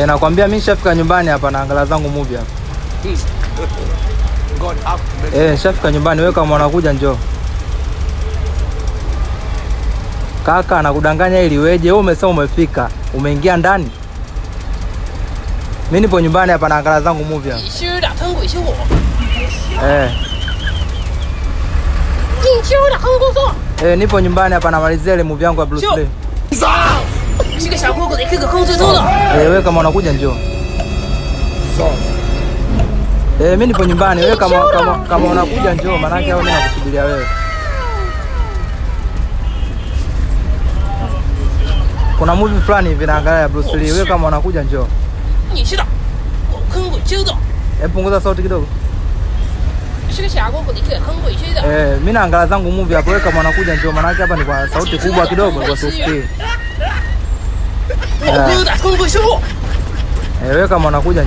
Nakwambia mimi nishafika nyumbani hapa naangalia zangu movie hapa. God have mercy. Nishafika nyumbani, wewe kama unakuja njoo. Kaka anakudanganya ili weje? Wewe umesema umefika, umeingia ndani. Mimi nipo nyumbani hapa naangalia zangu movie hapa. 你修的很鬼修我，你修的很工作， Nipo nyumbani hapa namalizia ile movie yangu ya Bruce Sio. Lee. 是个小哥哥的一个控制住了。 Wewe kama unakuja njoo. Mimi nipo nyumbani, wewe kama unakuja njoo, maana yake mimi nakusubiria wewe. Kuna movie fulani hivi naangalia ya Bruce Lee, wewe kama unakuja njoo. 你是的，我坑鬼修的， Hebu punguza sauti kidogo. 是个小哥哥的一个坑鬼修的。 Mimi naangalia zangu movie hapo, wewe kama unakuja njoo, maana yake hapa ni kwa sauti kubwa kidogo kwa sisikii. 我哥的坑鬼修。 Wewe kama unakuja